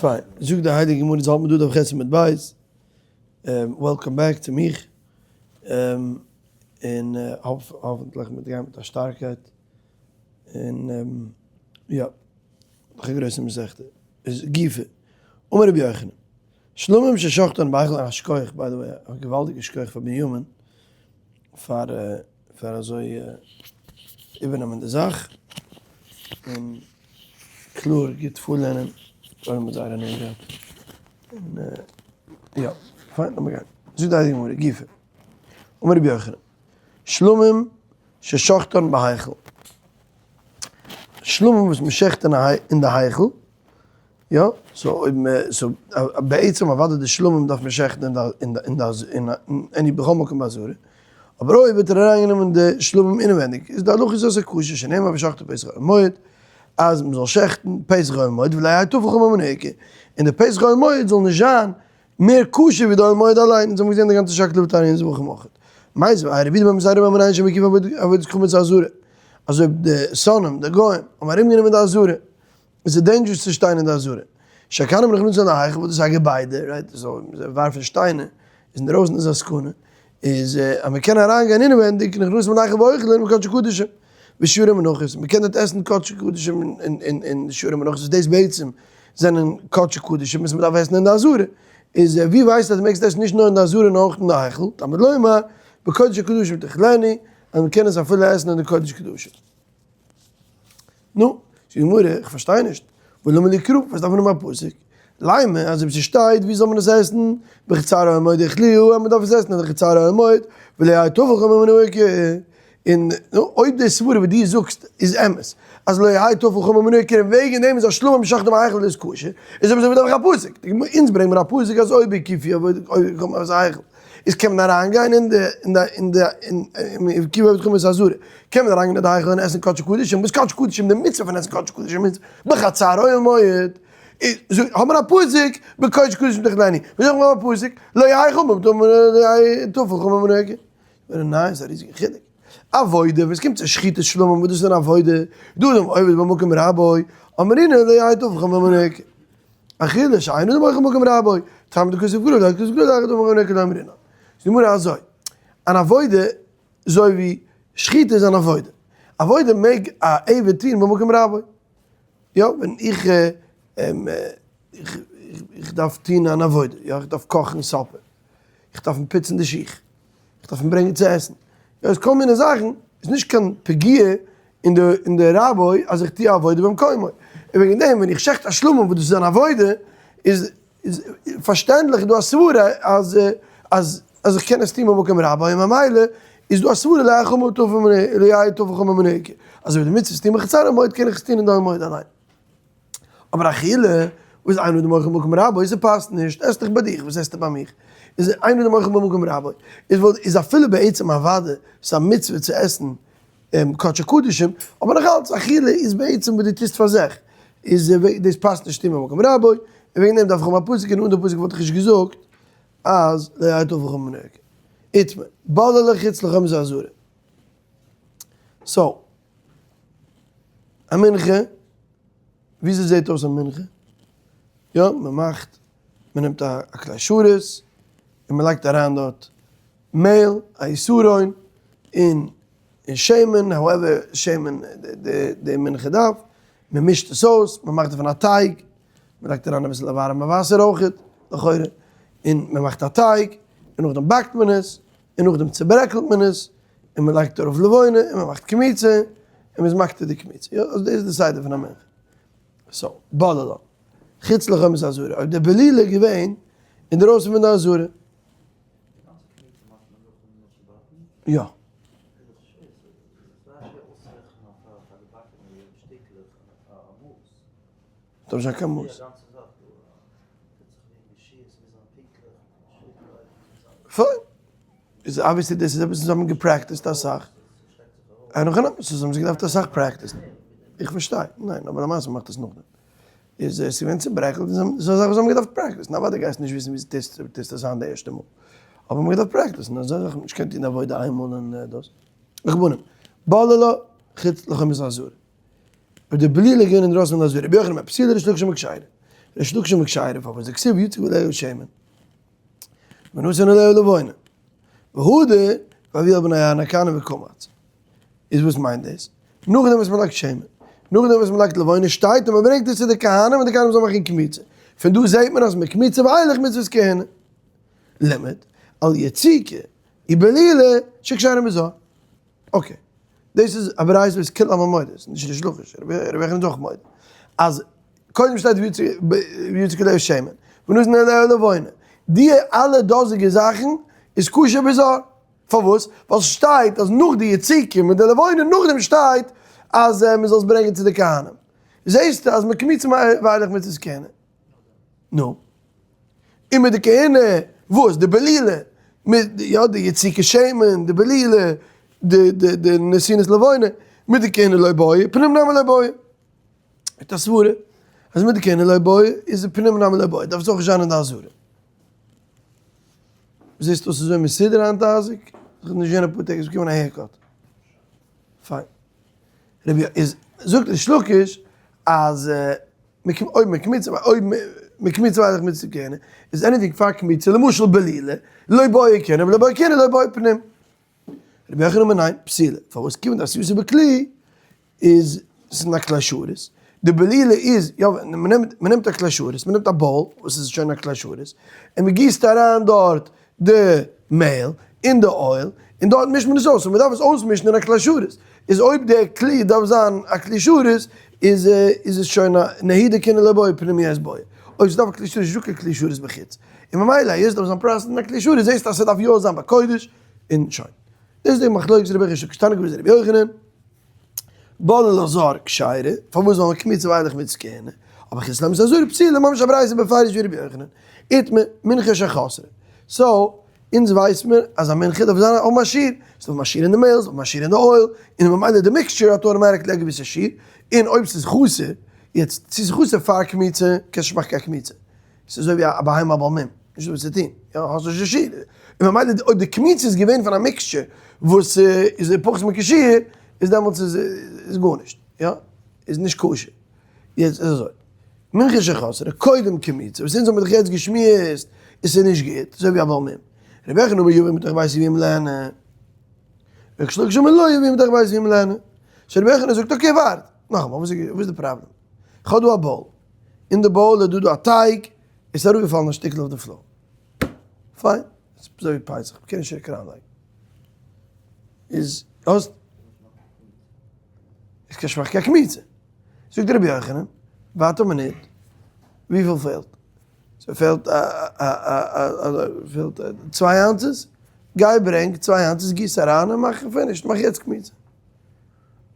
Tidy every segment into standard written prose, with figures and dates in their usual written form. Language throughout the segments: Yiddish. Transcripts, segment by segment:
פיין, זאגט די הייליגע גמרא, אונז האלט מיר דא דף ח' עמוד ב', welcome back צו מיך, און האפענטליך מ'וועט גיין מיט א שטארקייט, און יא, נאך א גרויסע מסכתא, איז גופא, אמר רבי יוחנן, שלמים ששחטן בהיכל, א שכוח by the way, א געוואלדיגע שכוח פאר בנימין, פאר פאר אזוי איבערנעמען די זאך, און קלאר גוט פארלערנען, דער עולם האט זייער הנאה געהאט, און יא, פיין לאמיר גיין, זאגט די הייליגע גמרא, גופא, אמר רבי יוחנן, שלמים ששחטן בהיכל, שלמים וואס מען שעכט אין די היכל, יא, so אויב מען, so בעצם אוודאי די שלמים דארף מען שעכטן אין די, אין די, אין די, אין any בכל מקום בעזרה, אבער אויב האט ער אריינגענומען די שלמים אינעווענדיג, איז די הלכה איז אסור כשר שנאמר ושחטו פסח אוהל מועד, אז מען זאל שעכטן פסח אוהל מועד ולא יהא טפל חמור מן העיקר, און די פסח אוהל מועד זאל נישט זיין מער כשר ווי די אוהל מועד אליין, אונז האבן געזען די גאנצע שקלא וטריא אין זבחים אויך. מיתיבי, רבי יהודה בן בתירא אומר מנין שמקיפין עבודת כוכבים את העזרה, אז אויב די שונאים, די גוים, האבן ארומגענומען די עזרה, עס איז dangerous צו שטיין אין די עזרה. שהקנים נכנסין להיכל וואס דאס איז א געביידע, right? so זיי ווארפן שטיינער, איז אינדערויסן איז א סכנה, איז אז מען קען אריין גיין אינעווענדיג נכנסים להיכל ואוכלים קדשי קדשים ושירי מנחות, מען קען דארט עסן קדשי קדשים און שירי מנחות, וואס דאס בעצם זענען קדשי קדשים וואס מען דארף עסן אין די עזרה, איז ווי ווייסטו אז דו מעגסט עסן נישט נאר אין די עזרה נאר אויך אין די היכל, תלמוד לומר בקודש הקדשים תאכלנו, אז מען קען עס אפילו עסן אין די קודש קדשים. נו, זאגט די גמרא, איך פארשטיי נישט, ולמה לי קרא, וואס דארף מען האבן א פסוק? לימא, אז אויב ס'שטייט, ווי זאל מען עס עסן? בחצר אוהל מועד יאכלוהו, אז מען דארף עס עסן אין די חצר אוהל מועד, ולא יהא טפל חמור מן העיקר. און נו, אויב די סברה וואס דו זאגסט איז אמת, אז לא יהא טפל חמור מן העיקר און וועגן דעם איז א שלמים שחטו בהיכל איז כשר, איז אויב אזוי ווי דארף איך א פסוק? די גמרא, אונז ברענג מיר א פסוק אז אויב הקיפו עבודת היכל. איז קען מען אריין גיין אין די אין די אין די אין הקיפו עבודת כוכבים את העזרה קען מען אריין גיין אין די היכל און עסן קדשי קדשים וואס קדשי קדשים די מצוה פון עסן קדשי קדשים איז בחצר אוהל מועד איז האט מען א פסוק בקודש קדשים תאכלנו ווי זאגט מען א פסוק לא יהא חמור לא יהא טפל חמור מן העיקר ניין ס'איז א ריזיגע חילוק עבודה ווען ס'קומט צו שחיטת שלמים וואס דאס איז אן עבודה דאדם עובד במקום רבו אמרינן לא יהא טפל חמור מן העיקר אכילה שאין אדם אוכל במקום רבו, טעמא דכתיב קרא לא כתיב קרא דאך אדם אוכל במקום רבו אמרינן. זאגט די גמרא אזוי, אן עבודה אזוי ווי שחיטה איז אן עבודה, עבודה מעג א עבד טון במקום רבו, יא ווען איך איך דארף טון אן עבודה, יא איך דארף קאכן supper, איך דארף אים פוצן די שיך, איך דארף אים ברענגען צו עסן, יא איז כל מיני זאכן, איז נישט קיין פגיעה אין די אין די רבו אז איך טוה עבודה במקומו, און וועגן דעם ווען איך שעכט א שלמים וואס דאס איז אן עבודה, איז איז פארשטענדליך איז דא א סברה אז אז אז איך קען עס טוהן במקום רבו און ממילא איז דא א סברה לא יהא חמור טפל מיניה לא יהא טפל חמור מן העיקר, אזוי ווי די מצוה איז טוהן בחצר המועד קען איך עס טוהן אין די מועד אליין. אבער אכילה, וואס איז אין אדם אוכל במקום רבו, ס'פאסט נישט, עס דיך ביי דיך, וואס עסטו ביי מיך? איז אין אדם אוכל במקום רבו, איז וואלט איז אפילו בעצם אוודאי ס'איז א מצוה צו עסן קדשי קדשים, אבער נאך אלץ אכילה איז בעצם וואס דו טוסט פאר זיך, איז דאס פאסט נישט טון במקום רבו, און וועגן דעם דארף איך האבן א פסוק, און אן די פסוק וואלט איך נישט געזאגט אז לא יהא טפל חמור מן העיקר. איתמר, בללה חוץ לחומת העזרה. so, א מנחה, וויאזוי זעט אויס א מנחה? יא, מען מאכט, מען נעמט א כלי שרת, און מען לייגט אריין דארט מעהל, א עשרון, און שמן, however שמן די מנחה דארף, מען מישט עס אויס, מען מאכט דערפון א טייג, מען לייגט אריין אביסל ווארעמע וואסער אויכעט, לכאורה, און מען מאכט א טייג, און נאכדעם באקט מען עס, און נאכדעם צוברעקלט מען עס, און מען לייגט ארויף לבונה, און מען מאכט קמיצה, און מען איז מקטיר די קמיצה. יא, אז דאס איז די סדר פון א מנחה. so, בללה. חוץ לחומת העזרה. אויב די בלילה איז געווען אינדערויסן פון די עזרה. יא. דארף נישט זיין קיין מאס. פיין. איז obviously דאס איז עפעס וואס זיי האבן געפרעקטיסט אסאך. אין הכי נמי, ס'איז האבן זיי געדארפט אסאך פרעקטיסן. איך פארשטיי. ניין, אבער למעשה מ'מאכט עס נאכדעם. איז עס געווען צוברעקלט, און ס'איז א זאך וואס זיי האבן געדארפט פרעקטיסן. אוודאי גייסטו נישט וויסן ווי טוסט טוסט עס היינט די ערשטע מאל. אבער מ'האט געדארפט פרעקטיסן. אזא זאך האט מען נישט געקענט טון עבודה איינמאל און דאס. רחמנים. בללה חוץ לחומת העזרה. אויב די בלילה איז געווען אינדרויסן פון די עזרה. רבי יוחנן אומר פסולה ריש לקיש אומר כשרה. ריש לקיש אמר כשרה פארוואס דכתיב ויצק עליה שמן ונתן עליה לבונה והדר והביאה אל בני אהרן הכהנים וקמץ. איז וואס מיינט דאס? נאכדעם וואס מ'לייגט שמן, נאכדעם וואס מ'לייגט לבונה שטייט און מ'ברענגט עס צו די כהנים און די כהנים זאלן מאכן קמיצה. פון דא זעט מען אז מקמיצה ואילך מצוות כהונה. לימד על יציקה ובלילה שכשרים בזהר. okay, דאס איז א ברייתא וואס כולם מודה, ס'איז נישט ריש לקיש, רבי יוחנן איז אויך מודה, אז קודם שטייט ויצק עליה שמן, ונתן עליה לבונה, די אלע דאזיגע זאכן איז כשר בזר, פארוואס? ווייל ס'שטייט אז נאך די יציקה מיט די לבונה נאכדעם שטייט אז מ'זאל עס ברענגען צו די כהנים, זעסטו אז מקמיצה ואילך מצות כהונה. נו. און מיט די כהונה, וואס? די בלילה, מיט, יא, די יציקת שמן, די בלילה, די, די, די נתינת לבונה, מיט די כהונה לא בעי, פנים נמי לא בעי. מיט א סברה, אז מיט די כהונה לא בעי, איז די פנים נמי לא בעי, דארף עס אויך נישט זיין אין די עזרה. זעסט אויס אזוי מסודר היינט אייזיק? איך האב נישט געזען אפאר טעג, עס באקומען א haircut. פיין. רבי איז, זאגט ריש לקיש אז אויב מקמיצה אויב מקמיצה ואילך מצות כהונה איז anything פאר קמיצה למשל בלילה לא בעי כהונה ולא בעי כהונה לא בעי פנים. רבי יוחנן אומר ניין פסולה פארוואס כיוון דעשייתו בכלי איז עס אין א כלי שרת די בלילה איז יא מ'נעמט מ'נעמט א כלי שרת מ'נעמט א bowl וואס איז שוין א כלי שרת און מ'גיסט אריין דארט די מעהל און די oil און דארט מישט מען עס אויס און מען דארף עס אויסמישן אין א כלי שרת איז אויב די כלי דארף זיין א כלי שרת איז איז עס שוין א נהי דכהונה לא בעי פנימיות בעי אויב ס'דארף א כלי שרת איז נישטא קיין כלי שרת בחוץ און ממילא היות ס'דארף זיין processed אין א כלי שרת זעסטו אז ס'דארף יא זיין בקודש און שוין דאס איז די מחלוקת רבי ריש לקיש תנא קמא רבי יוחנן. בללה זר כשרה, פארוואס זאל מען קמיצה ואילך מצות כהונה, אבער חוץ לאמצע עזרה פסולה ממש א ברייתא בפירוש ווי רבי יוחנן, איתמר, מנחה שחסרה. so, אונז ווייס מיר אז א מנחה דארף זיין אויף א שיעור, ס'איז דא א שיעור אין די מעהל, ס'איז דא א שיעור אין די oil, און ממילא די mixture האט automatically א געוויסע שיעור, און אויב ס'איז חסר, יעצט צו ס'איז חסר פאר קמיצה, קענסט נישט מאכן קיין קמיצה, ס'איז אזוי ווי א בהמה בעל מום, נישטא וואס צו טון, יא, האסט נישט די שיעור, און ממילא אויב די קמיצה איז געווען פון א mixture וואס איז פחות מכשיעור, איז דעמאלטס איז איז גארנישט, יא, איז נישט כשר. יעצט איז אזוי, מנחה שחסרה, קודם קמיצה, וואס אונז האבן דאך יעצט געשמועסט, איז ס'איז נישט גוט, אזוי ווי א בעל מום. רבי יוחנן אמר יביא מתוך בית וימלאנה. ריש לקיש אמר לא יביא מתוך בית וימלאנה. so רבי יוחנן זאגט okay ווארט, נאכאמאל וואס איז די פראבלעם? כ'האב דא א bowl, אין די bowl איז דא דא א טייג, עס איז אראפגעפאלן א שטיקל אויף די floor. פיין, עס איז אזוי ווי פסח, מ'קען נישט צוריק אריינלייגן. איז האסט. איז קיין שוואך קיין קמיצה. זאגט רבי יוחנן, ווארט א מינוט, וויפיל פעלט? ס'פעלט א א א א פעלט צוויי ounces? גיי ברענג צוויי ounces גיס אריין און מאך finish, מאך יעצט קמיצה.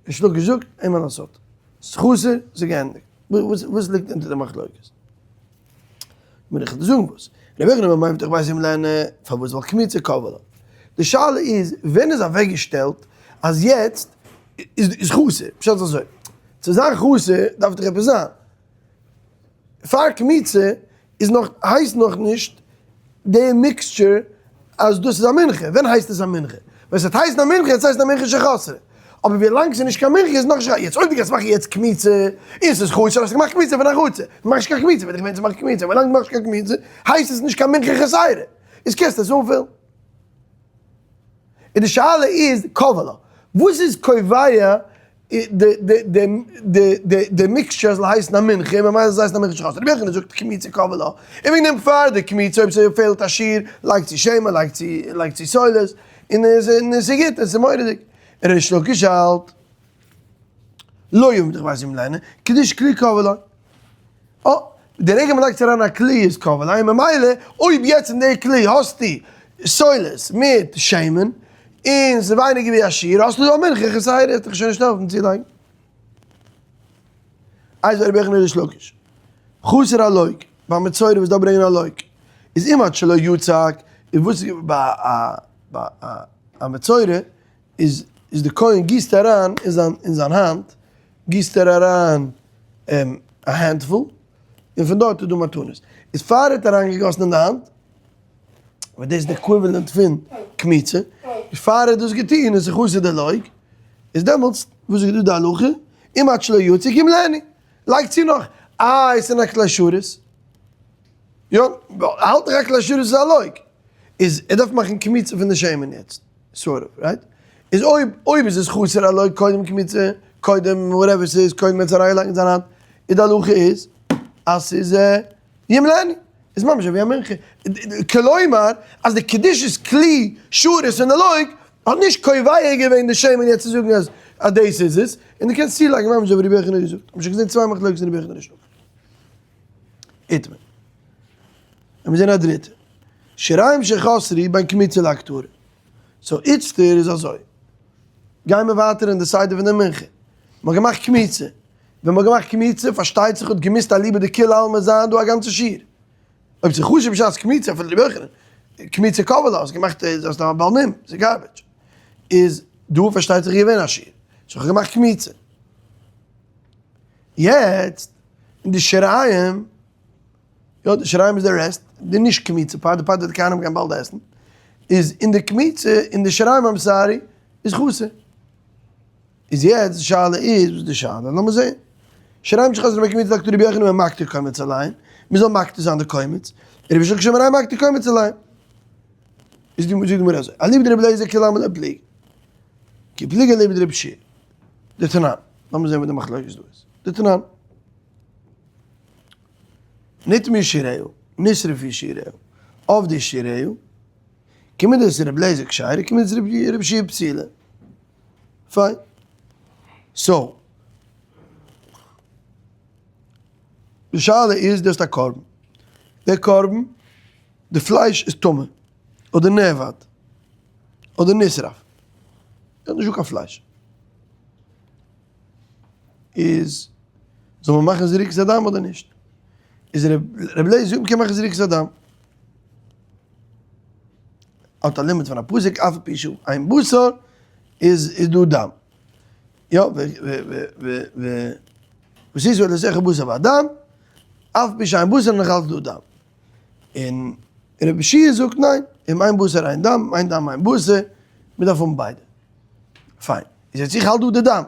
ריש לקיש זאגט, אין מה לעשות. ס'איז חסר, ס'איז געענדיגט. וואס ליגט אונטער די מחלוקת? מיר איך זאגן וואס. רבי יוחנן אמר מביא מתוך ביתו וימלאנה, פארוואס? ווייל קמיצה קבעה לה. די שאלה איז, ווען איז אוועקגעשטעלט אז יעצט איז חסר? פשט איז אזוי, צו זיין חסר דארף דאך עפעס זיין. פאר קמיצה איז נאך הייסט נאך נישט די mixture אז דאס איז א מנחה, ווען הייסט עס א מנחה? ווען ס'וועט הייסן א מנחה, יעצט הייסט א מנחה שחסרה, אבער ווי לאנג ס'איז נישט קיין מנחה איז נאכנישט יעצט אויב דו גייסט מאכן יעצט קמיצה און ס'איז חסר האסטו געמאכט קמיצה פון א חצר, מאך נישט קיין קמיצה ווען איך מיין צו מאכן קמיצה, ווי לאנג דו מאכסט נישט קיין קמיצה הייסט עס נישט קיין מנחה חסרה, איז קענסטו עס אנפילן. און די שאלה איז קבעה לה, וואס איז קובע די mixture זאל הייסן א מנחה און ממילא זאל עס הייסן א מנחה שחסרה, רבי יוחנן זאגט קמיצה קבעה לה, און וועגן דעם פאר די קמיצה אויב ס'פעלט א שיעור לייגט צו שמן לייגט צו לייגט צו סולת און עס איז גוט עס איז מורא'דיג, ריש לקיש האלט לא יאמר איך ווייס ווי מ'ליינען, קידוש כלי קבעה לה. אה, די רגע מ'לייגט אריין א כלי איז קבעה לה, און ממילא אויב יעצט אין די כלי האסטו סולת מיט שמן, און ס'איז ווייניגער ווי א שיעור, האסטו דא א מנחה חסרה, וועט דיך שוין נישט העלפן צולייגן. איזהו רבי יוחנן ריש לקיש. חסר הלוג, ביי מצורע וואס דארף ברענגען א לוג, איז אם עד שלא יצק, איז וואס איז ביי א ביי א מצורע איז איז די כהן גיסט אריין אין זיין אין זיין האנט גיסט ער אריין א handful און פון דארט איז דא מתנות איז פאר ער האט אריין געגאסן אין די האנט וואס דאס איז די equivalent פון קמיצה איז פאר ער האט דאס געטון איז חסר די לוג איז דעמאלטס וואס איז דא די הלכה אם עד שלא יצק ימלאנו לייג צו נאך איי עס איז אין א כלי שרת. יא, האלט רק להשאיר איז א לויג. איז ער דארף מאכן קמיצה פון די שמן יעצט. sort of, right? איז אויב אויב איז עס חסר א לוג קודם קמיצה, קודם whatever ס'איז, קודם ער האט עס אריינגעלייגט אין זיין האנט, איז די הלכה איז אז ס'איז ימלאנו. איז ממש אווי א מנחה. כלומר, אז די קדושת כלי שרת און די לוג האט נישט קובע געווען די שמן יעצט צו זאגן אז אז דאס איז עס, און דו קענסט צולייגן ממש אזוי ווי רבי יוחנן האט געזאגט. האבן שוין געזען צוויי מחלוקת אין רבי יוחנן ריש לקיש. איתמר. לאמיר זען א דריטע. שיריים שחסרו בין קמיצה להקטרה. so איצטער איז אזוי. גייען מיר ווייטער אין די סדר פון די מנחה. מ'האט געמאכט קמיצה. ווען מ'האט געמאכט קמיצה פארשטייט זיך האט געמוזט אליבא דכולי עלמא זיין דא א גאנצע שיעור. אויב ס'איז חשוב בשעת קמיצה אפילו רבי יוחנן. קמיצה קבלה האסט געמאכט האסט א בעל מום, ס'איז garbage. איז דא פארשטייט זיך געווען א שיעור. so כ'האב געמאכט קמיצה. יעצט אין די שיריים, יא די שיריים איז די rest, די נישט קמיצה part, די part וואס די כהנים גייען באלד עסן, איז אין די קמיצה, אין די שיריים I'm sorry, איז חסר. איז יעצט די שאלה איז, וואס איז די שאלה? לאמיר זעהן. שיריים שחסרו בין קמיצה להקטרה רבי יוחנן אומר מקטיר קומץ עליהן, מען זאל מקטיר זיין די קומץ, רבי ריש לקיש אומר אין מקטיר קומץ עליהן. איז די זאגט די גמרא אזוי, אליבא דרבי אליעזר כולי עלמא לא פליגי. כי פליגי אליבא דרבי יהושע. דתנן. לאמיר זעהן וואס די מחלוקת דא איז. דתנן. נטמאו שיריה, נשרפו שיריה, אבדו שיריה, קומען דאס רבי אליעזר כשרה, קומען דאס רבי יהושע פסולה. פיין. so. די שאלה איז, דו האסט א קרבן. דער קרבן, די פלייש איז טמא, אדער נאבד, אדער נשרף. ער האט נישט דא קיין פלייש. איז זאל מען מאכן זריקת הדם אדער נישט? איז רבי אליעזר זאגט מ'קען מאכן זריקת הדם. האט א לימוד פון א פסוק אף על פי שאין בשר איז איז דא דם. יא ו ו ו ו ועשית עולתך בשר ודם, אף על פי שאין בשר נאך אלץ דא דם. און רבי יהושע זאגט ניין, אם אין בשר אין דם, אין דם אין בשר, מען דארף האבן ביידע. פיין. איז יעצט איך האלט דא די דם.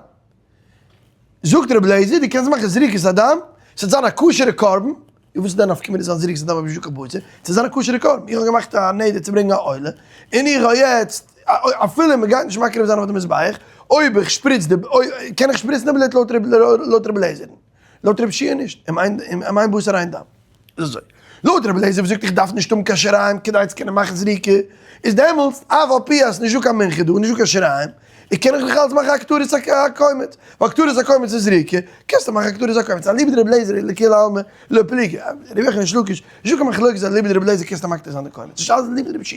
זאגט רבי אליעזר, דו קענסט מאכן זריקת הדם, ס'וועט זיין א כשר'ע קרבן, און וואס איז דיין נפקא מינה זיין זריקת הדם אויב נישט דא קיין בשר, ס'וועט זיין א כשר'ע קרבן, איך האב געמאכט א נדר צו ברענגען א עולה, און איך האב יעצט, אפילו מען גייט נישט מקריב זיין אויף די מזבח, אויב איך שפריץ די, קען איך שפריצן די בלוט לויט רבי אליעזר'ן. לויט רבי יהושע נישט, אם אין בשר אין דם. איז אזוי, לויט רבי אליעזר וואס זאגט איך דארף נישט האבן קיין שיריים כדי צו קענען מאכן זריקה, איז דעמאלטס אף על פי אז ס'נישט דא קיין מנחה דא און נישט דא קיין שיריים, איז קען איך נאך אלץ מאכן הקטרת הקומץ, ווייל הקטרת הקומץ איז זריקה, קענסטו מאכן הקטרת הקומץ, אליבא דרבי אליעזר איז לכולי עלמא לא פליגי, רבי יוחנן ריש לקיש, נישט דא קיין מחלוקת אליבא דרבי אליעזר קענסטו מקטיר זיין די קומץ, נישט אלעס אליבא דרבי יהושע.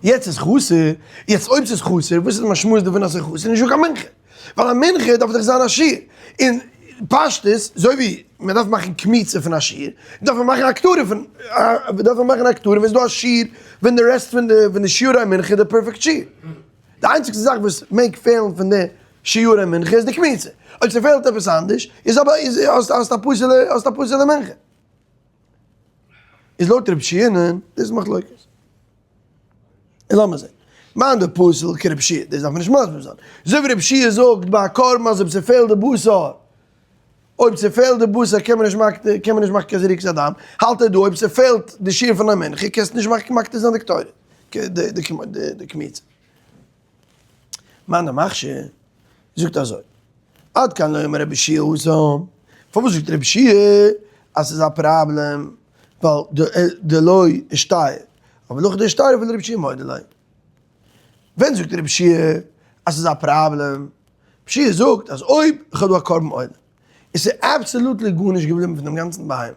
יעצט איז חסר, יעצט אויב ס'איז חסר, וואס איז די משמעות דערפון אז ס'איז חסר? נישטא קיין מנחה, ווייל א מנחה דארף דאך זיין א שיעור, און פשטות, אזוי ווי מען דארף מאכן קמיצה פון א שיעור, דארף מען מאכן הקטרה פון, דארף מען מאכן הקטרה ווען ס'איז דא א שיעור, ווען די rest פון די, פון די שיעורי מנחה איז די perfect שיעור. די איינציגסטע זאך וואס מעג פעלן פון די שיעורי מנחה איז די קמיצה, אויב ס'פעלט עפעס אנדערש, איז אבער, איז האסט א פסול'ע, האסט א פסול'ע מנחה. איז לויט רבי יהושע'ן דאס איז מחלוקת. און לאמיר זען. מאן דפוסל כרבי יהושע, דאס דארף מען נישט מסביר זיין. אזוי ווי רבי יהושע זאגט ביי א קרבן אז אויב ס'פעלט די בשר, אויב ס'פעלט די בשר קען מען נישט מקטיר, קען מען נישט מאכן קיין זריקת הדם, האלט ער דא אויב ס'פעלט די שיעור פון א מנחה קענסטו נישט מאכן מקטיר זיין די קטורת, די קמיצה. מאן דמכשיר זאגט אזוי, עד כאן לא אמר רבי יהושע התם, פארוואס זאגט רבי יהושע אז ס'איז א פראבלעם, ווייל דלא אישתייר, אבער להכי דאישתייר אפילו רבי יהושע מודה ליה. ווען זאגט רבי יהושע אז ס'איז א פראבלעם? רבי יהושע זאגט אז אויב איך האב דא א קרבן עולה, און ס'איז absolutely גארנישט געבליבן פון דעם גאנצן בהמה,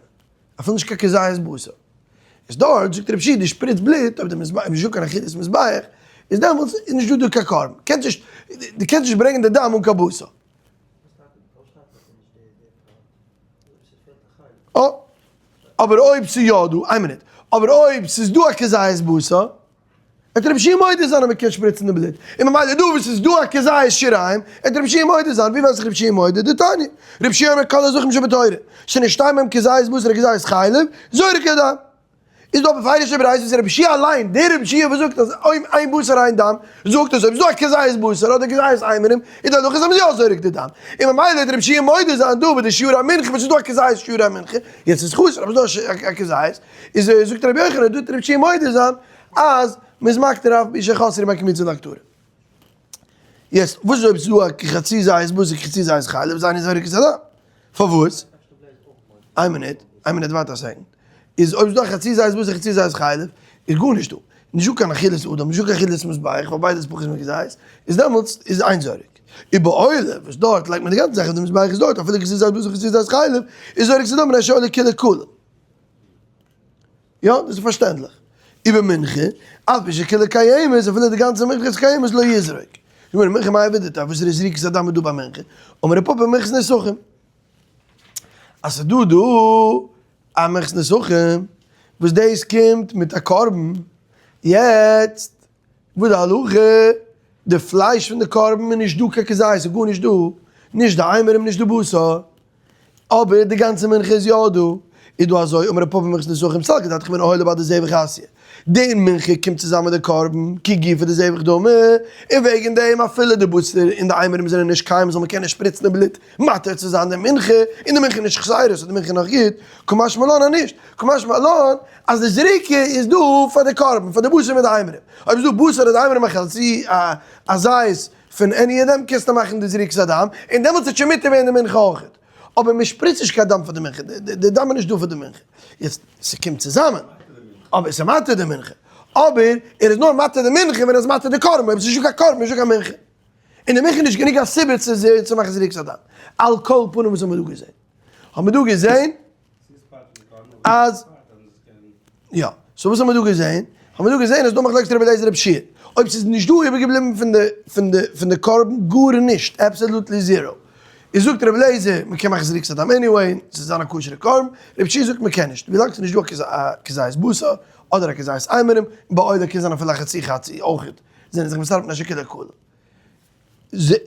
אפילו נישט קיין כזית בשר. איז דארט זאגט רבי יהושע דו שפריצט בלוט אויף די מזבח, איז נישטא קיין אכילת מזבח, איז דעמאלטס איז נישטא דא קיין קרבן, קענסט נישט, דו קענסט נישט ברענגען די דם אן קיין בשר. אה, אבער אויב ס'איז יא דא, איין מינוט, אבער אויב ס'איז דא א כזית בשר, וועט רבי יהושע מודה זיין אז מ'קען שפריצן די בלוט, און ממילא דא וואס ס'איז דא א כזית שיריים, וועט רבי יהושע מודה זיין, ווי ווייס איך רבי יהושע מודה? דתניא, רבי יהושע אומר כל הזכים שבתורה, שנשתיין בהם כזית בשר וכזית חלב, זורק הדם. איז דא א בפירוש'ע ברייתא וואס רבי יהושע אליין, דער רבי יהושע וואס זאגט אז אויב אין בשר אין דם, זאגט אז אויב איז דא א כזית בשר אדער כזית אימורים, איז די הלכה אז מ'איז יא זורק די דם. און ממילא וועט רבי יהושע מודה זיין דא ביי די שיעור המנחה וואס איז דא א כזית שיעור המנחה, יעצט איז חסר אבער ס'איז דא א כזית, איז זאגט רבי יוחנן דא וועט רבי יהושע מודה זיין אז מ'איז מקטיר אף בשחסרו מהקמיצה להקטרה. יעצט וואס איז אויב ס'איז דא א חצי זית בשר חצי זית חלב זיין איז זורק את הדם? פארוואס? איין מינוט, איין מינוט ווארט א second. איז אויב ס'איז דא א חצי זית בשר חצי זית חלב איז גארנישט דא. נישטא קיין אכילת אדם, נישטא קיין אכילת מזבח, ווייל ביידע איז פחות מכזית, איז דעמאלטס איז אין זורק. ובעולה וואס דארט לייגט מען די גאנצע זאך אויף די מזבח איז דארט אפילו חצי זית בשר חצי זית חלב איז זורק את הדם מפני שעולה כולה כליל. יא, דאס איז פארשטענדליך. ובמנחה, אף על פי שכולה קיימת, אפילו די גאנצע מנחה איז קיימת לא יזרוק. זאג מיר, מנחה מאי עבידתא, וואס איז די זריקת הדם איז דא ביי מנחה? אמר רב פפא מנחת נסכים. אז ס'איז דא דא א מנחת נסכים, וואס דאס קומט מיט א קרבן, יעצט וואס די הלכה, די פלייש פון די קרבן איז נישט דא קיין כזית, ס'איז גארנישט דא, נישט די אימורים נישט די בשר. אבער די גאנצע מנחה איז יא דא, איז דא אזוי, אמר רב פפא מנחת נסכים סלקא דעתך אמינא עולה בהדי זבח אתיא, די מנחה קומט צוזאמען מיט די קרבן, כגופא דזבח דמי, און וועגן דעם אפילו די בשר און די אימורים זענען נישט קיים זאל מען קענען שפריצן די בלוט מתיר צו זיין די מנחה, און די מנחה איז נישט חסרה סאו די מנחה איז נאך גוט, קא משמע לן אז נישט, קא משמע לן אז די זריקה איז דא פאר די קרבן, פאר די בשר מיט די אימורים, אויב איז דא בשר אדער אימורים א חצי א זית פון any of them קענסטו מאכן די זריקת הדם, און דעמאלטס וועט שוין מותר ווערן די מנחה אויכעט. אבער מען שפריצט נישט קיין דם פאר די מנחה, די דם איז נישט דא פאר די מנחה. יעצט, ס'קומט צוזאמען, אבער ס'איז מתיר די מנחה. אבער ער איז נאר מתיר די מנחה ווען ער איז מתיר די קרבן, אויב ס'איז נישטא קיין קרבן איז נישטא קיין מנחה. און די מנחה איז נישט גענוג א סיבה צו מאכן זריקת הדם. על כל פנים וואס האבן מיר דא געזען? האבן מיר דא געזען אז יא, so וואס האבן מיר דא געזען? האבן מיר דא געזען אז דא מחלוקת רבי אליעזר רבי יהושע. אויב ס'איז נישט דא איבערגעבליבן פון די פון די פון די קרבן גארנישט, absolutely zero. איז זאגט רבי אליעזר מ'קען מאכן זריקת הדם anyway, ס'זאל זיין א כשר'ע קרבן. רבי יהושע זאגט מ'קען נישט, ווילאנג ס'איז נישט דא א כזית בשר אדער א כזית אימורים, און ביי עולה קען זיין אפילו א חצי חצי אויכעט, זענען זיך מצטרף אין א שכולה כולה.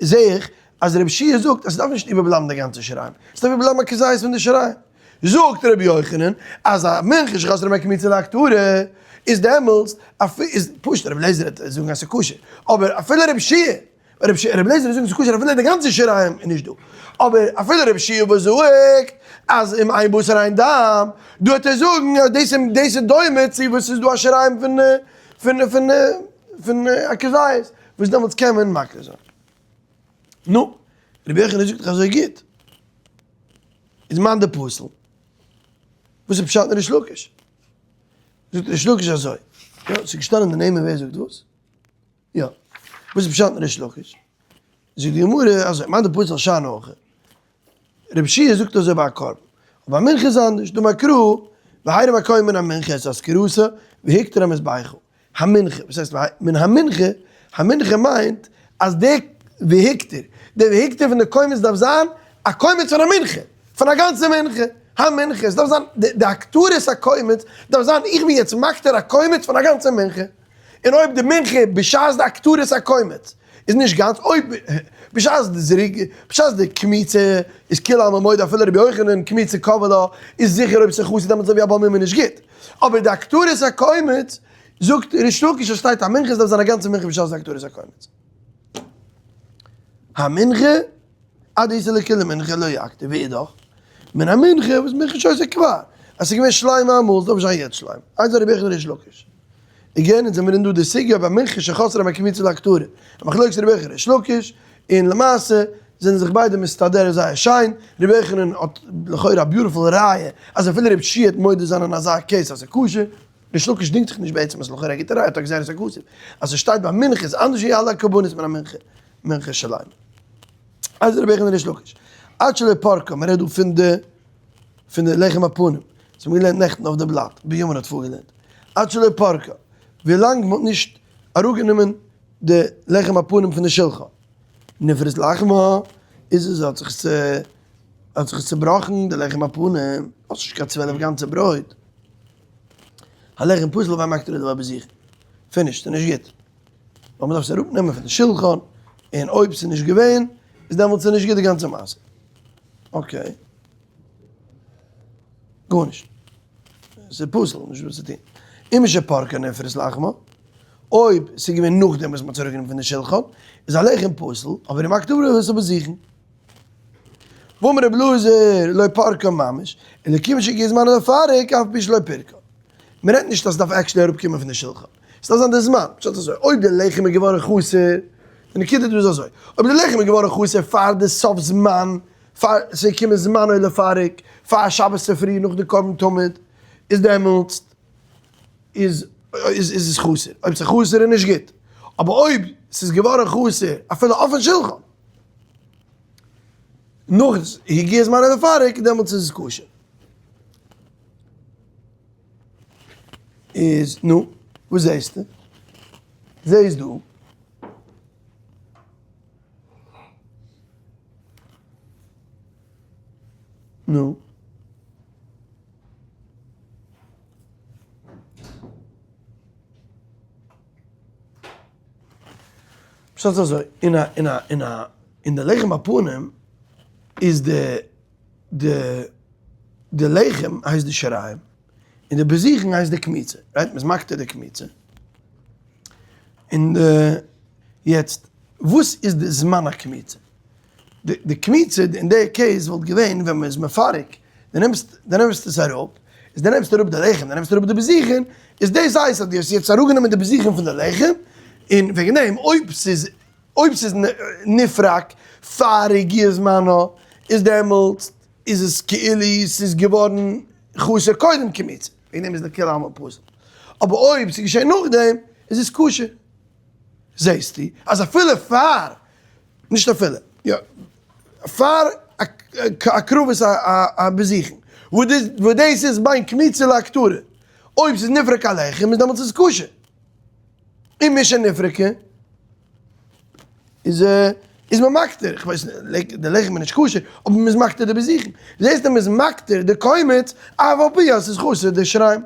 זע איך אז רבי יהושע זאגט אז ס'דארף נישט איבערבלייבן די גאנצע שיריים, ס'דארף איבערבלייבן א כזית פון די שיריים. זאגט רבי יוחנן אז א מנחה שחסרה מהקמיצה להקטרה איז דעמאלטס איז פשוט רבי אליעזר וועט זאגן אז ס'איז כשר, אבער אפילו רבי יהושע, רבי אליעזר וועט זאגן ס'איז כשר אפילו די גאנצע שיריים איז נישט דא, אבער אפילו רבי יהושע וואס זאגט אז אם אין בשר אין דם, דא וועט ער זאגן אז דאס איז דומה צו וואס ס'איז דא א שיריים פון פון פון פון א כזית. וואס דעמאלטס קען מען מקריב זיין. נו, רבי יוחנן זאגט דאך אזוי גוט. איז מאן דפוסל? וואס איז פשט אין ריש לקיש? זאגט ריש לקיש אזוי, יא, ס'איז געשטאנען די נעמען ווער זאגט וואס? יא. וואס איז פשט אין ריש לקיש? זאגט די גמרא אזוי, מאן דפוסל שאני הכא. רבי יהושע זאגט אזוי ביי א קרבן, אבער ביי מנחה איז אנדערש, דאמר קרא, והרים הכהן מן המנחה את אזכרתה והקטיר המזבחה, המנחה, וואס הייסט מן המנחה? המנחה מיינט אז די והקטיר, די והקטיר פון די קומץ דארף זיין א קומץ פון א מנחה, פון א גאנצע מנחה, המנחה, עס דארף זיין די הקטרת הקומץ דארף זיין איך בין יעצט מקטיר א קומץ פון א גאנצע מנחה. און אויב די מנחה בשעת די הקטרת הקומץ איז נישט גאנץ, אויב בשעת די זריק, בשעת די קמיצה איז כולי עלמא מודה אפילו רבי יוחנן קמיצה קבע לה, איז זיכער אויב ס'איז חסר דעמאלטס אזוי ווי א בעל מום איז נישט גוט. אבער די הקטרת הקומץ זאגט ריש לקיש אז שטייט א מנחה עס דארף זיין א גאנצע מנחה בשעת די הקטרת הקומץ. המנחה עד איסור לכולי מנחה לא יקטיר ואידך, מן המנחה וואס מנחה שהיתה כבר, אז ס'איז געווען שלימה אמאל, ס'דארף נישט זיין יעצט שלימה. איזהו רבי יוחנן ריש לקיש. again, אונז זעמיר אין דא די סוגיא ביי מנחה שחסרה מהקמיצה להקטרה. א מחלוקת רבי יוחנן ריש לקיש, און למעשה זענען זיך ביידע מסתדר זייער שיין, רבי יוחנן האט לכאורה א beautiful ראיה אז אפילו רבי יהושע וועט מודה זיין אין אזא case אז ס'איז כשר, ריש לקיש דינגט זיך נישט בעצם אז לכאורה א גוטע ראיה האט א גזירת הכתוב אז ס'שטייט ביי מנחה איז אנדערש ווי אלע קרבנות מן המנחה, מנחה שלימה. אז רבי יוחנן ריש לקיש. עד שלא פרקה, מ'רעדט דא פון די פון די לחם הפנים, וואס מ'האט געלערנט נעכטן אויף די בלאט, בנימין האט פארגעלערנט, עד שלא פרקה, ווילאנג מ'האט נישט אראפגענומען די לחם הפנים פון די שלחן, נפרס לחמה, איז עס האט זיך עס האט זיך עס צובראכן די לחם הפנים, האסט נישט קיין 12 גאנצע ברויט, הלחם פסול ואין מקטיר אלא בזיכין, finished, ס'איז נישט גוט. ווייל מ'דארף עס אראפנעמען פון די שולחן, און אויב ס'איז נישט געווען, איז דעמאלטס איז נישט גוט די גאנצע מעשה. okay. גארנישט. ס'איז פסול, נישט וואס צו טון. אם משפרקה נפרס לחמה, אויב ס'איז געווען נאכדעם וואס מ'האט אראפגענומען פון די שלחן, איז הלחם פסול, אבער אם הכתוב לא עשה בזיכן. ואמר רבי אלעזר לא פרקה ממש, אלא כיוון שהגיע זמנו לפרק אף פי שלא פירקה. מ'רעדט נישט אז ס'דארף actually אראפקומען פון די שלחן. ס'דארף זיין די זמן. פשט אזוי, אויב די לחם איז געווארן חסר, די נקודה דא איז אזוי, אויב די לחם איז געווארן חסר פאר די סוף זמן, פאר ס'איז געקומען זמנו לפרק, פאר שבת צופרי נאך די קרבן תמיד, איז דעמאלטס איז איז עס חסר. אויב ס'איז חסר איז נישט גוט. אבער אויב ס'איז געווארן חסר אפילו אויפן שלחן, נאך הגיע זמנו לפרק, דעמאלטס איז עס כשר. איז נו, וואס זעסטו? זעסט דא? נו? פשט איז אזוי, אין א אין א אין א אין די לחם הפנים איז די די די לחם הייסט די שיריים און די בזיכין הייסט די קמיצה, right? מ'איז מקטיר די קמיצה, און די יעצט וואס איז די זמן הקמיצה? די די קמיצה אין די case וואלט געווען ווען מ'איז מפרק, די נעמסט די נעמסט עס אראפ, איז די נעמסט אראפ די לחם, די נעמסט אראפ די בזיכין, איז דאס הייסט אז די האסט יעצט אראפגענומען די בזיכין פון די לחם, און וועגן דעם אויב ס'איז אויב ס'איז נפרק פאר הגיע זמנו, איז דעמאלטס איז עס כאילו ס'איז געווארן חסר קודם קמיצה, וועגן דעם איז לכולי עלמא פסול. אבער אויב ס'איז געשען נאכדעם, איז עס כשר. זעסטו אז אפילו פאר, נישט אפילו, יא, פאר הקרבת הבזיכין, וואס דאס איז בין קמיצה להקטרה, אויב ס'איז נפרק הלחם איז דעמאלטס איז עס כשר. און משנפרקה איז איז מען מקטיר, איך ווייס נישט, די לחם איז נישט כשר, אבער מען איז מקטיר די בזיכין. זעסטו מען איז מקטיר די קומץ, אף על פי אז ס'איז חסר די שיריים.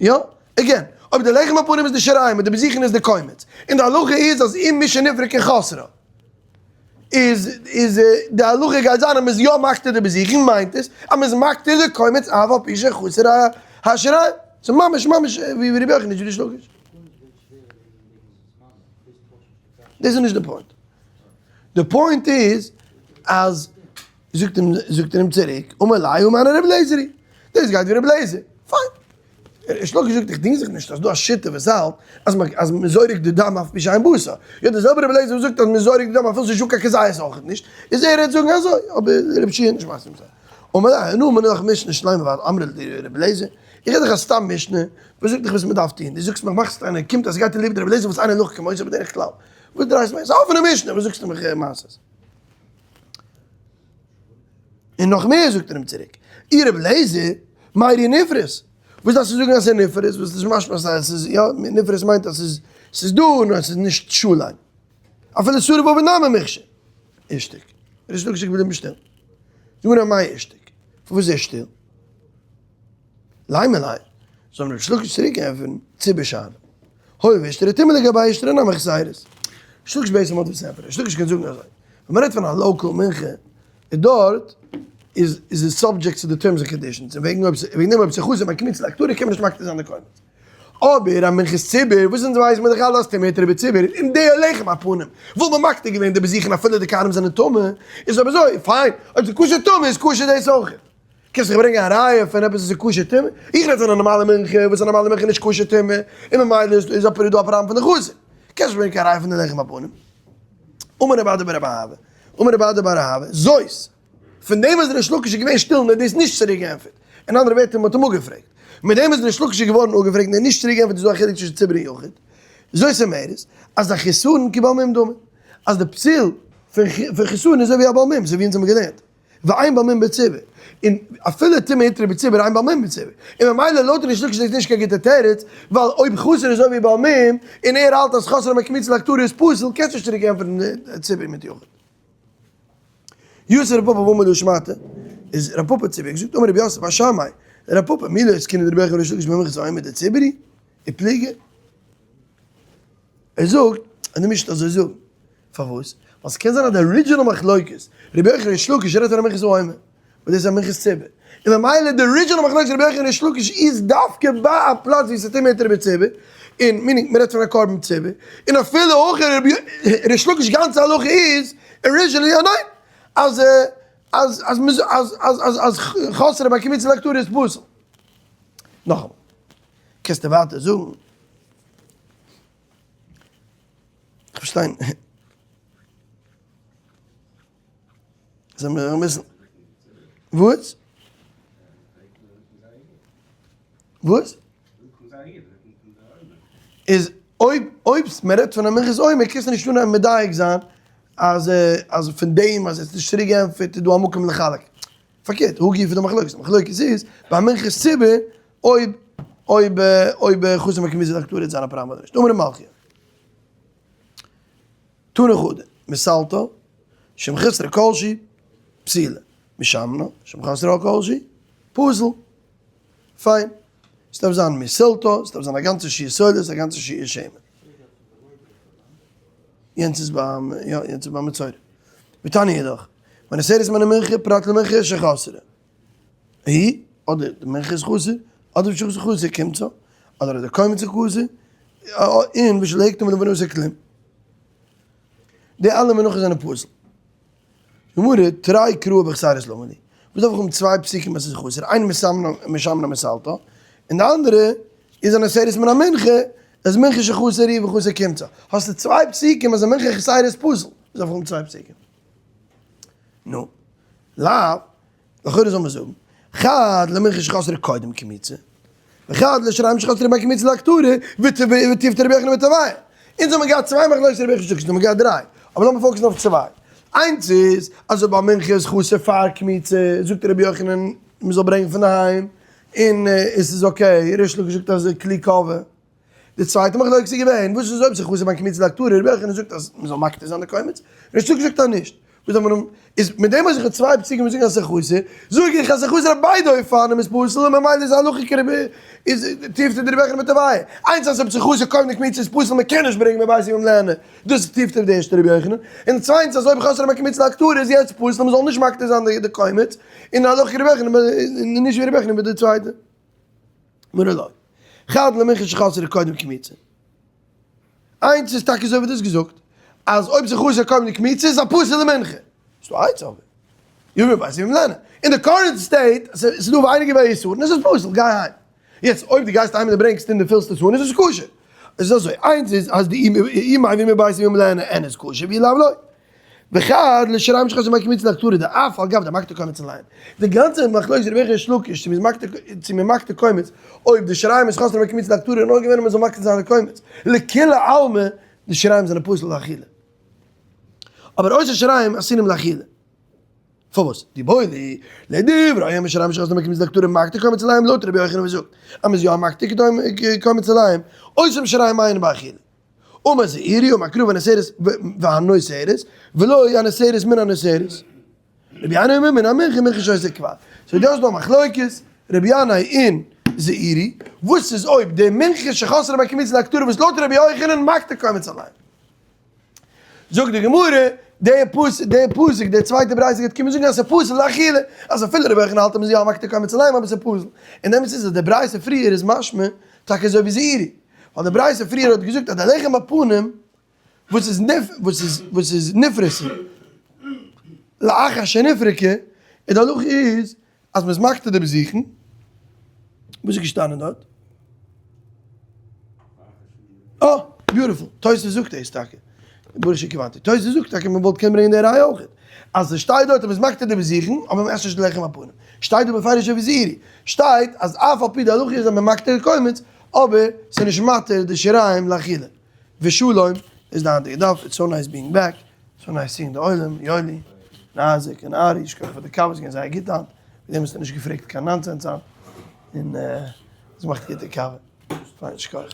יא, again, אויב די לחם הפנים איז די שיריים און די בזיכין איז די קומץ, און די הלכה איז אז אם משנפרקה חסרה, איז איז די הלכה גייט זיין אז מען איז יא מקטיר די בזיכין מיינט עס אז מען איז מקטיר די קומץ אף על פי שחסר השיריים. ס'איז ממש ממש ווי רבי יוחנן נישט ווי ריש לקיש. דאס איז נישט די point. די point איז אז זאגט אים זאגט ער אים צוריק אמר ליה הא מני רבי אליעזר היא. דאס גייט ווי רבי אליעזר. פיין. ריש לקיש זאגט איך דינג זיך נישט אז דא א שיטה וואס האלט אז מ'איז אז מ'איז זורק די דם אף על פי שאין בשר. יא די זעלבע רבי אליעזר וואס זאגט אז מ'איז זורק די דם אפילו ס'איז נישטא קיין כזית אויכעט נישט, איז ער וועט זאגן אזוי, אבער רבי יהושע איז נישט מסכים צו. אמר ליה אנא מנא לך משנה שלימה ואת אמרת לי רבי אליעזר, איך רעד דאך א סתם משנה וואס זאגט דיך וואס מ'דארף טון, דו זאגסט מיך מאכסט איינער קומט אז ס'גייט אליבא דרבי אליעזר וואס איינער הלכה כמותו בדרך כלל, וואס דרייסט מיר? ס'איז א אפענע משנה וואס זאגסטו מיך מעשות? און נאך מער זאגט ער אים צוריק, אי רבי אליעזר, מיירי נפרס, וואס דארפסטו זאגן אז ס'איז נפרס, וואס איז משמע אז ס'איז יא, נפרס מיינט אז ס'איז ס'איז דא נאר ס'איז נישט שלם, אפילו שרוף ועובד נמי מכשר. אישתיק. ריש לקיש איז געבליבן שטיל. זאג מיר אמאי אישתיק? פארוואס איז ער שטיל? לימא ליה, זאל ריש לקיש צוריק ענטפערן, ציבור שאני. הואיל ואישתרי טומאה לגבי אישתרי נמי חסרות. ריש לקיש בעצם האט וואס צו ענטפערן. ריש לקיש קען זאגן אזוי, ווען מ'רעדט פון א local מנחה, איז דארט איז איז עס subject צו די terms and conditions, און וועגן אויב וועגן דעם אויב ס'איז חסר בין קמיצה להקטרה קען מען נישט מקטיר זיין די קומץ. אבער א מנחת ציבור, וואס אונז ווייסן מיר דאך אלע אז טומאה הותרה בציבור, און די לחם הפנים, וואלט מען מקטיר געווען די בזיכין אפילו די כהנים זענען טמא, איז אויב אזוי, פיין, אויב ס'איז כשר טמא איז כשר דאס אויך. קענסט זיך ברענגען א ראיה פון עפעס וואס איז כשר טמא? איך רעד פון א נארמאלע מנחה וואס א נארמאלע מנחה איז נישט כשר טמא, און ממילא איז איז אפילו דא א פראבלעם פון די חסר. קענסט נישט ברענגען קיין ראיה פון די לחם הפנים. אמר רב אדא בר אהבה, אמר רב אדא בר אהבה, זאת, פון דעם אז ריש לקיש איז געווען שטיל און ער האט דאס נישט צוריק געענטפערט. אין אנדערע ווערטער, מען האט אים אפגעפרעגט. מיט דעם איז ריש לקיש געווארן אפגעפרעגט און ער האט נישט צוריק געענטפערט איז דא א חילוק צווישן ציבור און יחיד. זאת אומרת, אז א חיסרון כבעל מום דומה. אז די פסול פון חיסרון איז אזוי ווי א בעל מום, אזוי ווי אונז האבן געלערנט. ואין בעל מום בציבור, און אפילו טומאה הותרה בציבור אין בעל מום בציבור, און ממילא לויט ריש לקיש איז דאס נישט קיין גוטע תירוץ, ווייל אויב חסר איז אזוי ווי בעל מום, און ער האלט אז חסר בין קמיצה להקטרה איז פסול, קענסטו נישט צוריק ענטפערן ציבור מיט יחיד. יתיב רב פפא ואמר להא שמעתא, איז רב פפא צוריק געזאגט אמר רב יוסף בר שמאי, רב פפא מי לא עסקינן דרבי יוחנן וריש לקיש במנחת העומר דציבור ופליגי? ער זאגט אז די משנה אזוי זאגן. פארוואס? ווייל ס'קען זיין אז די original מחלוקת, רבי יוחנן ריש לקיש רעדט פון א מנחת העומר. דאס איז א מנחת ציבור. און ממילא די original מחלוקת רבי יוחנן און ריש לקיש איז דווקא ביי א פלאץ ווי ס'טומאה היתר בציבור, און meaning מ'רעדט פון א קרבן ציבור, און אפילו אויך ריש לקיש גאנצע הלכה איז originally א ניין, אז אז אז אז אז אז אז חסרה ביי קמיצה להקטרה איז פסול. נאכאמאל, קענסטו ווייטער זאגן. כ'פארשטיי נישט. זאל מיר מוזן. וואס? וואס? איז אויב אויב מען רעדט פון א מנחת עומר קענסטו נישט אנהייבן מדייק זיין אז אז פון דעם אז עס איז נישט צוריק געענטפערט איז דא א מקום לחלק. פארקערט, הא גופא די מחלוקת, די מחלוקת איז ביי מנחת ציבור אויב אויב אויב חוץ מקום איז דאקטאר איז זיין א פראבלעם אדער נישט. אמר ר' מלכיאל. תנא חדא, מסלתה, שם חסרא כלשהי, פסילה. משמנה, שם חסרא כלשהי, פסול. פיין. ס'דארף זיין מסלתה, ס'דארף זיין א גאנצע שיעור סולת, א גאנצע שיעור שמן. יענץ איז ביים, יא, יענץ איז ביים מצורע. ותניא אידך, והנותרת מן המנחה פרט למנחה שחסרה. היא, אדער די מנחה איז חסר, אדער ושחסר חסר קומצה, אדער די קומץ איז חסר, און ושלא הקטיר מלבנתו כלום. די אלע מנחות זענען פסול. גמרא, תרי קראי בחסרות למה לי. וואס דארף איך האבן צוויי פסוקים אז ס'איז חסר, איינער משמנה מסלתה, און די אנדערע איז הנותרת מן המנחה, אז מנחה שחסרה היא וחסר קומצה. האסטו צוויי פסוקים אז א מנחה חסרה איז פסול. וואס דארף איך האבן צוויי פסוקים? נו, לאו, לכאורה זאל מען זאגן, חד למנחה שחסרה קודם קמיצה, וחד לשיריים שחסרה בין קמיצה להקטרה, ותיובתא דרבי יוחנן בתרווייהו. אונז האבן געהאט צוויי מחלוקת רבי יוחנן אונז האבן געהאט דריי, אבער לאמיר focus ן אויף צוויי. איינס איז, אז אויב א מנחה איז חסר פאר קמיצה, זאגט רבי יוחנן מען זאל ברענגען פון דערהיים, און עס איז okay, ריש לקיש זאגט אז כלי קובע. די צווייטע מחלוקת איז געווען, וואס איז אויב ס'איז חסר בין קמיצה להקטרה, רבי יוחנן זאגט אז מ'זאל מקטיר זיין די קומץ, ריש לקיש זאגט אז נישט. וואס דארף מען האבן? איז מיט דעם אז איך האב צוויי פסוקים וואס זאגן אז ס'איז חסר, זאג איך אז ס'איז חסר אויף ביידע אופנים איז פסול און ממילא איז הלכה כרבי איז תיובתא דרבי יוחנן בתרווייהו. איינס אז אויב ס'איז חסר קודם די קמיצה איז פסול מ'קען נישט ברענגען מבית און לערנען, דאס איז תיובתא די ערשטע רבי יוחנן. און צווייטנס אז אויב חסר בין קמיצה להקטרה איז יעצט פסול מ'זאל נישט מקטיר זיין די קומץ, און הלכה כרבי יוחנן און נישט ווי רבי יוחנן ביי די צווייטע. מרא לא. חד למנחה שחסרה קודם קמיצה. איינס איז טאקע אזוי ווי דו האסט געזאגט, אז אויב ס'איז חסר קודם די קמיצה איז א פסול'ע מנחה. ס'איז דא איינס אבער. יאמר בית ימים לערנען. אין די current state, ס'איז דא ווייניגער ווי איסור, און עס איז פסול, גיי אהיים. יעצט אויב דו גייסט אהיים און דו ברענגסט און דו פילסט עס אן איז עס כשר. עס איז אזוי, איינס איז אז די אי מביא מבית ימים לערנען אין איז כשר ואי לאו לא. וחד לשיריים שחסרה בין קמיצה להקטרה דאף על גב דמקטיר קומץ אליין. די גאנצע מחלוקת רבי יוחנן ריש לקיש צו מ'איז מקטיר צו מ'מקטיר קומץ אויב די שיריים איז חסרה בין קמיצה להקטרה איז נאר געווען אז מ'זאל מקטיר זיין די קומץ. לכולי עלמא די שיריים זענען פסול לאכילה. אבער אותן שיריים אסורים לאכילה. פארוואס? דאיבעיא להו לדברי האומר שיריים שחסרה בין קמיצה להקטרה מקטיר קומץ עליהם לויט רבי יוחנן וואס זאגט אז מ'איז יא מקטיר קומץ עליהם אותן שיריים אינן באכילה. אמר זעירי אמר קרא והנותרת והנותרת ולא הנותרת מן הנותרת. רבי ינאי אומר מן המנחה מנחה שהיתה כבר. so דא איז דא א מחלוקת רבי ינאי און זעירי, וואס איז אויב די מנחה שחסרה בין קמיצה להקטרה וואס לויט רבי יוחנן מקטיר קומץ עליהם. זאגט די גמרא, די פסוק, די פסוק, די צווייטע ברייתא גייט קומען זאגן אז ס'איז פסול לאכילה, אז אפילו רבי יוחנן האלט אז מ'איז יא מקטיר קומץ עליהם אבער ס'איז פסול. און די אמת איז אז די ברייתא פריער איז משמע טאקע אזוי ווי זעירי. ווייל די ברייתא פריער האט געזאגט אז די לחם הפנים וואס איז נפ וואס איז וואס איז נפרסה לאחר שנפרקה, און די הלכה איז אז מ'איז מקטיר די בזיכין, וואס איז געשטאנען דארט? אה! beautiful! תוס' זאגט דאס טאקע. ברוך שכיוונתי. תוס' זאגט טאקע מ'וואלט קענען ברענגען די ראיה אויך. אז עס שטייט דארט אז מ'איז מקטיר די בזיכין, אבער מ'עסט נישט די לחם הפנים. שטייט דא בפירוש אויף זעירי. שטייט אז אף על פי די הלכה איז אז מ'מקטיר קומץ, אבער ס'איז נישט מתיר די שיריים לאכילה. ושלום איז די היינטיגע דף, it's so nice being back, so nice seeing די עולם, יואלי, און אייזיק, און ארי, שכוח פאר די קאווע, ס'איז געווען זייער גוט היינט, וועגן דעם האסטו נישט געפרעגט קיין nonsense היינט, און עס מאכט גוטע קאווע, פיין שכוח.